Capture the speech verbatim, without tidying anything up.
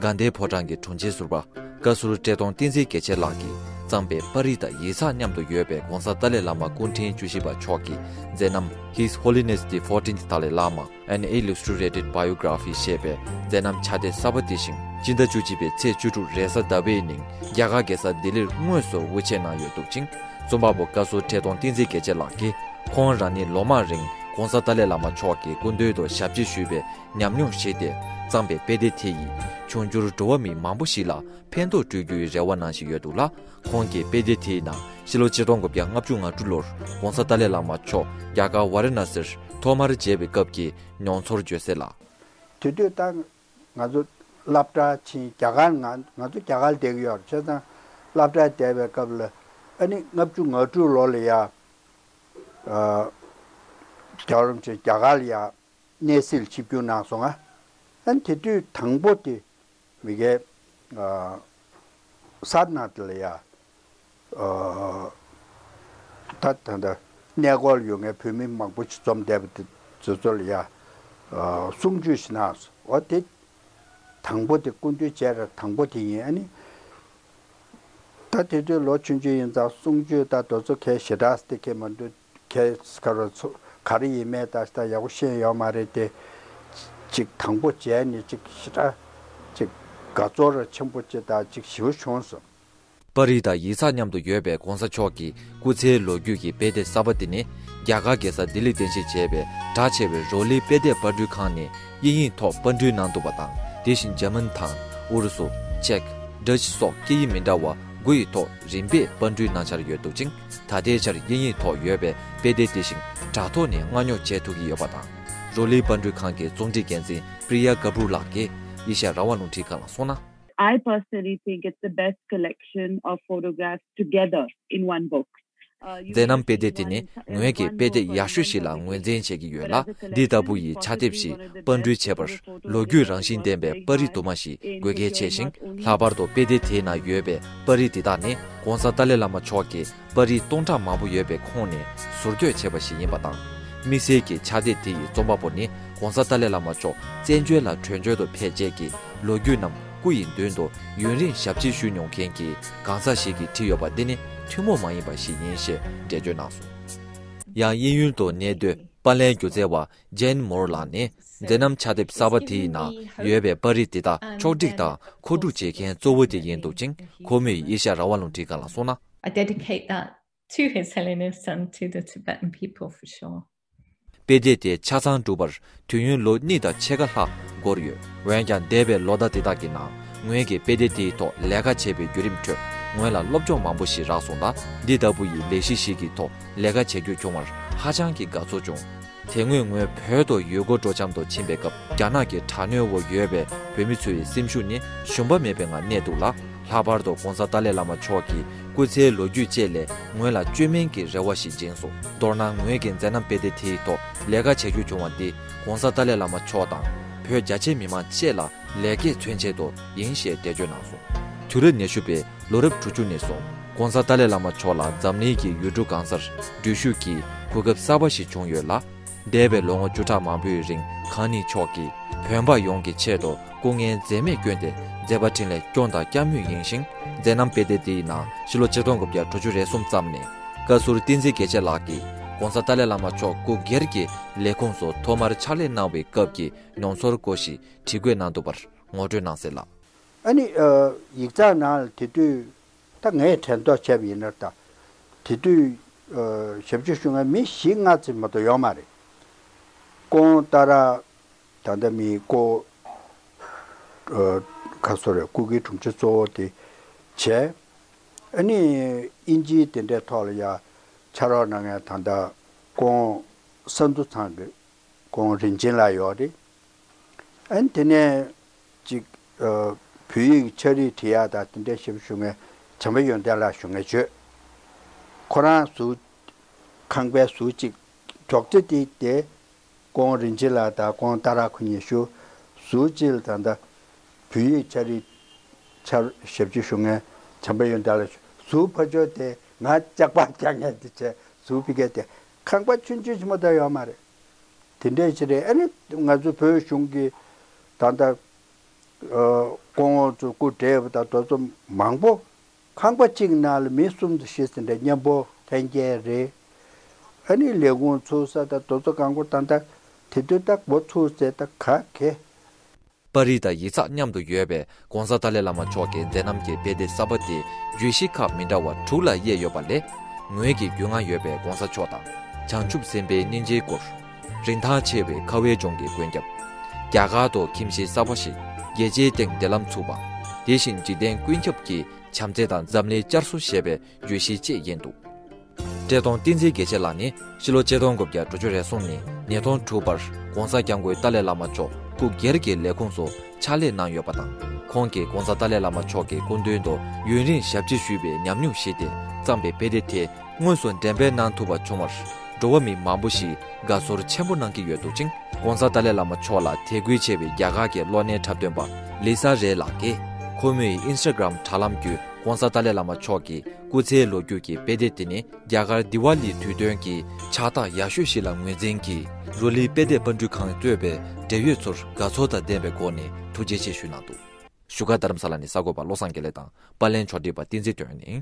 དགའ་ལྡན་ཕོ་བྲང་གི་དྲུང་ཆེ་ཟུར་པ་བཀའ་ཟུར་བཀྲས་མཐོང་བསྟན་འཛིན་རྒྱལ་མཚན་ལགས་ཀྱིས་བརྩམས་པའི་པར་རིས་དང་ཡིག་ཚགས་མཉམ་དུ་ཡོད་པའི་༧གོང་ས་ཏཱ་ལའི་བླ་མ་སྐུ་ཕྲེང་བཅུ་བཞི་པ་མཆོག་གི་མཛད་རྣམ་His Holiness the fourteenth Dalai Lama, An Illustrated Biography ཞེས་པའི་མཛད་རྣམ་ཕྱག་དེབ་གསར་པ་འདི་བཞིན་སྤྱི་ཟླ་བཅུ་གཅིག་པའི་ཚེས་བཅུ་དྲུག་རེས་གཟའ་ཟླ་བའི་ཉིན་རྒྱ་གར་རྒྱལ་ས་ལྡི་ལིར་དངོས་སུ་དབུ་འབྱེད་གནང་ཡོད་འདུག་ཅིང་། རྩོམ་པ་པོ་བཀའ་ཟུར་བཀྲས་མཐོང་བསྟན་འཛིན་རྒྱལ་མཚན་ལགས་ཀྱིས་ཁོང་རང་ཉིད་ལོ་མང་རིང་༧གོང་ས་ཏཱ་ལའི་བླ་མ་མཆོག་གི་སྐུ་མདུན་དུ་ཞབས་ཕྱི་ཞུས་པའི་ཉམས་མྱོང་བཞེས་ཏེ་བརྩམས་པའི་དཔེ་དེབ་དེ་ཡིས་འབྱུང་འགྱུར་འགྲོ་བ་མི་མང་པོ་ཞིག་ལ་ཕན་ཐོགས་སྤྲོད་རྒྱུའི་རེ་བ་གནང་བཞིན་ཡོད་འདུག་ལ། ཁོང་གིས་དཔེ་དེབ་དེའི་ནང་ཕྱི་ལོ་ཆིག་སྟོང་དགུ་བརྒྱ་ལྔ་བཅུ་ང་དྲུག་ལོར་༧གོང་ས་ཏཱ་ལའི་བླ་མ་མཆོག་རྒྱ་གར་ཝཱ་ར་ཎ་སིར་ཐོག་མར་མཇལ་བའི་སྐབས་ཀྱི་མྱོང་ཚོར་བརྗོད་གསལ་ལ། དེ་དུས་ད་ང་ཚོ་སློབ་གྲྭ་ཕྱིན་རྒྱ་གར་ང་ང་ཚོ་རྒྱ་གར་བསྡད་ཀྱི་ཡོད་རེད། བྱས་ཙང་སློབ་གྲྭ་བསྡད་པའི་སྐབས་ལ་ཨ་ནི་ལྔ་བཅུ་ང་དྲུག་ལོ་ལ་ཡ་རྒྱལ་བ་རིན་པོ་ཆེ་རྒྱ་གར་ལ་ཡ་གནས་གཟིགས་ལ་ཆིབས་བསྒྱུར་གནང་སོང་ང་། ཨ་ནི་དེ་དུས་དང་པོ་དེ་མི་གའི་ས་ན་དེ་ལ་ཡ་ད་ད་ད་གནས་སྐོར་ཡོད་མཁན་བོད་མི་མང་པོ་ཞིག་འཛོམས་བསྡད་པ་དེ་ཚོ་ཚོ་ལ་ཡ་གསུང་ཆོས་ཤིག་གནང་སོང་། འོ་དེ་དང་པོ་དེ་སྐུ་མདུན་མཇལ་ར་དང་པོ་དེ་ཡིན། ཨ་ནི་ད་དེ་དུས་ལོ་ཆུང་ཆུང་ཡིན་ཙང་གསུང་ཆོས་ད་དེ་ཚོ་གལ་ཞེ་དྲག་སྟེ་གལ་མ་འདུག་གལ་ག་རེ་ཚོ་ག་རེ་ཡིན་མེད་ད་ད་ཡག་པོ་ཤེས་ཡོད་མ་རེད་དེ། ཅིག་དང་པོ་མཇལ་ནས་ཅིག་ཞེ་དྲག་ཅིག་དགའ་ཚོར་ཆེན་པོ་ཅིག་དང་ཅིག་ཞེ་པོ་བྱུང་སོང་། པར་རིས་དང་ཡིག་ཚགས་མཉམ་དུ་ཡོད་པའི་༧གོང་ས་མཆོག་གི་སྐུ་ཚེའི་ལོ་རྒྱུས་ཀྱི་དཔེ་དེབ་གསར་པ་འདི་ནི་རྒྱ་གར་རྒྱལ་ས་ལྡི་ལི་རྟེན་གཞི་བྱས་པའི་གྲགས་ཆེ་བའི་རོ་ལི་དཔེ་དེབ་པར་སྐྲུན་ཁང་ནས་དབྱིན་ཡིག་ཐོག་པར་སྐྲུན་གནང་འདུག་པ་དང་། དེ་བཞིན་འཇར་མན་དང་ཨུ་རུ་སུ། ཅེཀ་ཌ་ཅི་སོགས་སྐད་ཡིག་མི་འདྲ་བ་དགུ་ཡི་ཐོག་རིམ་པས་པར་སྐྲུན་གནང་འཆར་ཡོད་འདུག་ཅིང་། ད་ལྟའི་ཆར་དབྱིན་ཡིག་ཐོག་ཡོད་པའི་དཔེ་དེབ་དེ་བཞིན་དྲ་ཐོག་ནས་མངགས་ཉོ་བྱེད་ཐུབ་ཀྱི་ཡོད་པ་དང་། རོ་ལིའི་པར་སྐྲུན་ཁང་གི་རྩོམ་སྒྲིག་འགན་འཛིན་པྲི་ཡ་ག་པུར་ལགས་ཀྱིས་ཨེ་ཤ་ཡ་རང་དབང་རླུང་འཕྲིན་ཁང་ལ་གསུངས་ན། I personally think it's the best collection of photographs together in one book. Uh, you མཛད་རྣམ་དཔེ་དེབ་དེ་ནི་ངོས་ཀྱིས་དཔེ་དེབ་ཡག་ཤོས་ཤིག་ལ་ངོས་འཛིན་བྱེད་ཀྱི་ཡོད་ལ། འདི་ལྟ་བུ་ཡི་ཕྱག་དེབ་ཞིག་པར་སྐྲུན་བྱེད་པར་ལོ་རྒྱུས་རང་བཞིན་ལྡན་པའི་པར་རིས་དུ་མ་ཞིག་དགོས་གལ་ཆེ་ཞིང་། ལྷག་པར་དུ་དཔེ་དེབ་དེའི་ནང་ཡོད་པའི་པར་རིས་འདི་དག་ནི་༧གོང་ས་ཏཱ་ལའི་བླ་མ་མཆོག་གི་པར་རིས་སྟོང་ཕྲག་མང་པོ་ཡོད་པའི་ཁོངས་ནས་ཟུར་བསྟོད་བྱས་པ་ཞིག་ཡིན་པ་དང་། དམིགས་བསལ་གྱི་ཕྱག་དེབ་དེ་ཡི་རྩོམ་པ་པོ་ནི་༧གོང་ས་ཏཱ་ལའི་བླ་མ་མཆོག་བཙན་བྱོལ་ལ་བྲོས་བྱོལ་དུ་ཕེབས་རྗེས་ཀྱི་ལོ་རྒྱུས་རྣམས་སྐུ་ཡི་མདུན་དུ་ཡུན་རིང་ཞབས་ཕྱི་ཞུས་མྱོང་མཁན་གྱི་གང་ཟག་ཞིག་གིས་བྲིས་ཡོད་པ་འདི་ནི་ཐུན་མོང་མ་ཡིན་པ་ཞིག་ཡིན་ཞེས་འགྲེལ་བརྗོད་གནང་སོང་། ཡང་དབྱིན་ཡུལ་དུ་གནས་སྡོད་པར་ལེན་སྒྱུ་རྩལ་བ་ཇེན་མོར་ལགས་ནི་མཛད་རྣམ་ཕྱག་དེབ་གསར་པ་དེའི་ནང་ཡོད་པའི་པར་རིས་འདི་དག་ཕྱོགས་སྒྲིག་དང་མཁོ་སྒྲུབ་བྱེད་མཁན་གཙོ་བོ་དེ་ཡིན་འདུག་ཅིང་། ཁོ་མོས་ཨེ་ཤ་ཡ་རང་དབང་རླུང་འཕྲིན་ཁང་ལ་གསུངས་ན། I dedicate that to His Holiness and to the Tibetan people for sure. དཔེ་དེབ་དེ་ཆ་ཚང་གྲུབ་པར་དུས་ཡུན་ལོ་གཉིས་དང་ཕྱེད་ཀ་ལྷག་འགོར་ཡོད། འོན་ཀྱང་འདས་པའི་ལོ་ཟླ་དེ་དག་གི་ནང་ངོས་ཀྱིས་དཔེ་དེབ་དེའི་ཐོག་ལས་ཀ་བྱས་པའི་བརྒྱུད་རིམ་ཁྲོད་ངོས་ལ་སློབ་སྦྱོང་མང་པོ་ཞིག་རག་སོང་ལ། འདི་ལྟ་བུ་ཡི་ལས་གཞི་ཞིག་གི་ཐོག་ལས་ཀ་བྱ་རྒྱུ་བྱུང་བར་ཧ་ཅང་གི་དགའ་ཚོར་བྱུང་། དེ་སྔོན་ངོས་བོད་དུ་ཡུལ་སྐོར་སྤྲོ་འཆམ་དུ་ཕྱིན་པའི་སྐབས། རྒྱ་ནག་གི་དྲག་གནོན་འོག་ཡོད་པའི་བོད་མི་ཚོའི་སེམས་ཤུགས་ནི་ཞུམ་པ་མེད་པའི་ངང་གནས་འདུག་ལ། ལྷག་པར་དུ་༧གོང་ས་ཏཱ་ལའི་བླ་མ་མཆོག་གི་སྐུ་ཚེའི་ལོ་རྒྱུས་བཅས་ལས་ངོས་ལ་བཅོས་མིན་གྱི་རེ་བ་ཞིག་སྦྱིན་སོང་། མདོར་ན་ངོས་ཀྱི་མཛད་རྣམ་དཔེ་དེབ་དེའི་ཐོག་ལས་ཀ་བྱ་རྒྱུ་བྱུང་བ་འདི་༧གོང་ས་ཏཱ་ལའི་བླ་མ་མཆོག་དང་བོད་རྒྱ་ཆེ་མི་མང་བཅས་ལ་ལེགས་སྐྱེས་མཚོན་ཆེད་དུ་ཡིན་ཞེས་འགྲེལ་བརྗོད་གནང་སོང་། དུས་རབས་ཉི་ཤུ་པའི་ལོ་རབས་དྲུག་ཅུ་ནས་བཟུང་༧གོང་ས་ཏཱ་ལའི་བླ་མ་མཆོག་ལ་འཛམ་གླིང་གི་ཡུལ་གྲུ་གང་སར་འགྲུལ་བཞུད་ཀྱི་གོ་སྐབས་གསར་པ་ཞིག་བྱུང་ཡོད་ལ། འདས་པའི་ལོ་ངོ་བཅུ་ཕྲག་མང་པོའི་རིང་གང་ཉིད་མཆོག་གིས་བོད་འབངས་ཡོངས་ཀྱི་ཆེད་དུ་སྐུ་ངལ་འཛེམས་མེད་བསྐྱོན་ཏེ་མཛད་པ་འཕྲིན་ལས་སྐྱོང་དང་བསྐྱང་མུས་ཡིན་ཞིང་། མཛད་རྣམ་དཔེ་དེབ་འདིའི་ནང་ཕྱི་ལོ་ཆིག་སྟོང་དགུ་བརྒྱ་དྲུག་ཅུ་རེ་གསུམ་ཙམ་ནས་བཀའ་ཟུར་བསྟན་འཛིན་རྒྱལ་མཚན་ལགས་ཀྱིས་༧གོང་ས་ཏཱ་ལའི་བླ་མ་མཆོག་སྐུ་སྒེར་གྱི་ལས་ཁུངས་སུ་ཐོག་མར་ཕྱག་ལས་གནང་བའི་སྐབས་ཀྱི་མྱོང་ཚོར་སྐོར་ཞིག་བྲིས་བཀོད་གནང་འདུག་པར་ངོ་སྤྲོད་གནང་གསལ་ལ། ཨ་ནི་ཡིག་ཚགས་ནང་ལ་དེ་དུས་ད་ངས་དྲན་རྟོག་བྱས་པ་ཡིན་ན་ད་དེ་དུས་ཞབས་ཕྱི་ཞུ་མཁན་མི་བཞི་ལྔ་ཙམ་མ་གཏོགས་ཡོད་མ་རེད། ཀོང་ཏཱ་ར་ད་ལྟ་མི་ཀོ་ཁ་སོ་རེད། སྐུ་སྒེར་དྲུང་ཆེ་གཙོ་བོ་དེ་བྱས། ཨ་ནི་དབྱིན་ཇིའི་དེ་འདྲའི་ཐོག་ལ་ཡ་ཕྱག་རོགས་གནང་མཁན་ད་ལྟ་ཀོང་ས་འདུ་ཚང་གི་ཀོང་རིན་ཆེན་ལགས་ཡོད་རེད། ཨ་ནི་དེ་ནས་ཅིག་བོད་ཡིག་ཕྱག་བྲིས་བྲིས་ཡག་དང་དེ་འདྲའི་ཞབས་ཞུ་མཁན་བྱམས་པ་ཡོན་ཏན་ལགས་ཞུ་མཁན་བྱོས། ཁོ་རང་ཟུར་ཁང་པའི་ཟུར་གཅིག་ཅོག་ཙེ་དེ་དེ་ཀོང་རིན་ཆེན་ལགས་དང་ཀོང་ཏཱ་ར་ཁོ་གཉིས་བཞུགས། ཟུར་གཅིག་ལ་ད་ལྟ་བོད་ཡིག་ཕྱག་བྲིས་ཕྱག་ཞབས་ཕྱི་ཞུ་མཁན་བྱམས་པ་ཡོན་ཏན་ལགས་བཞུགས། ཟུར་ཕར་ཕྱོགས་དེ་ང་ལྕགས་པར་རྒྱག་མཁན་དེ་བྱས། ཟུར་ཕ་གི་དེ་ཁང་པ་ཆུང་ཆུང་ཞིག་མ་གཏོགས་ཡོད་མ་རེད། དེ་འདྲས་ཞིག་རེད། ཨ་ནི་ང་ཚོ་བོད་གཞུང་གི་ད་ལྟ་ཨ་ སྐུ་ངོ་ཚོ་སྐུ་བགྲེས་པ་དང་དེ་ཚོ་མང་པོ། ཁང་པ་གཅིག་ནང་ལ་མི་གསུམ་དང་བཞི་ཟེར་འདྲ་མཉམ་པོ་ལྷན་རྒྱས་རེད། ཨ་ནི་ལས་ཁུངས་ཚུགས་ས་དང་དེ་ཚོ་གང་པོ་ད་ལྟ་དེ་དུས་ད་འགོ་ཚུགས་ཟེར་ད་ག་གེ། པར་རིས་དང་ཡིག་ཚགས་མཉམ་དུ་ཡོད་པའི་༧གོང་ས་ཏཱ་ལའི་བླ་མ་མཆོག་གི་མཛད་རྣམ་གྱི་དཔེ་དེབ་གསར་པ་དེ་བརྗོད་གཞི་ཁག་མི་འདྲ་བ་དྲུག་ལ་དབྱེ་ཡོད་པ་ལས། ངོས་ཀྱི་རྒྱུས་མངའ་ཡོད་པའི་༧གོང་ས་མཆོག་དང་། བྱང་ཆུབ་སེམས་དཔའི་སྙིང་རྗེའི་སྐོར། རིན་ཐང་ཆེ་བའི་ཁ་བའི་ལྗོངས་ཀྱི་མགོན་སྐྱབས། རྒྱ་གར་དུ་ཁྱིམ་གཞིས་གསར་པ་ཞིག་རྒྱལ་སྤྱིའི་སྟེང་འབྲེལ་ལམ་ཚུགས་པ། དེ་བཞིན་འཇིག་རྟེན་ཀུན་ཁྱབ་ཀྱི་བྱམས་བརྩེ་དང་འཛམ་གླིང་བསྐྱར་གསོ་ཞེས་པའི་བརྗོད་གཞི་བཅས་ཡིན་འདུག་བཀྲས་མཐོང་བསྟན་འཛིན་དགེ་བཤེས་ལགས་ནི་ཕྱི་ལོ་ཆིག་སྟོང་དགུ་བརྒྱ་དྲུག་ཅུ་རེ་གསུམ་ནས་ཉིས་སྟོང་དྲུག་བར་༧གོང་ས་༧སྐྱབས་མགོན་ཏཱ་ལའི་བླ་མ་མཆོག་སྐུ་སྒེར་གྱི་ལས་ཁུངས་སུ་ཕྱག་ལས་གནང་ཡོད་པ་དང་། ཁོང་གིས་༧གོང་ས་ཏཱ་ལའི་བླ་མ་མཆོག་གི་སྐུ་མདུན་དུ་ཡུན་རིང་ཞབས་ཕྱི་ཞུས་པའི་ཉམས་མྱོང་བཞེས་ཏེ་བརྩམས་པའི་དཔེ་དེབ་དེ་དངོས་སུ་འགྲེམས་སྤེལ་གནང་ཐུབ་པ་བྱུང་བར་༸གོང་ས་༸གོང་ས་ལྡན་རྒྱ་གར་གྱི་གློག་བརྙན་འཁྲབ་སྟོན་པ་ལི་ས་རེ་ལགས་ཀྱིས་ཁོ་མོའི་ཨིན་སི་ཊ་གྷ་རམ་དྲ་ལམ་བརྒྱུད་༸གོང་ས་ཏཱ་ལའི་བླ་མ་མཆོག་གི་སྐུ་ཚེའི་ལོ་རྒྱུས་ཀྱི་དཔེ་དེབ་དེ་ནི་རྒྱ་གར་དི་ཝཱ་ལིའི་དུས་སྟོན་གྱི་ཕྱག་རྟགས་ཡག་ཤོས་ཤིག་ལ་ངོས་འཛིན་གྱིས་རུ་ལི་དཔེ་དེབ་པར་སྐྲུན་ཁང་གཙོས་པའི་འབྲེལ་ཡོད་ཚོར་དགའ་ཚོར་དང་ལྡན་པའི་སྒོ་ནས་ཐུགས་རྗེ་ཆེ་ཞུས་གནང་འདུག་བཞུགས་སྒར་རྡ་རམ་ས་ལ་ནས་གསར་འགོད་པ་བློ་བཟང་དགེ་ལེགས་དང་པར་ལེན་ཕྱོགས་སྒྲིག་པ་བསྟན་འཛིན་དོན་ཡིན།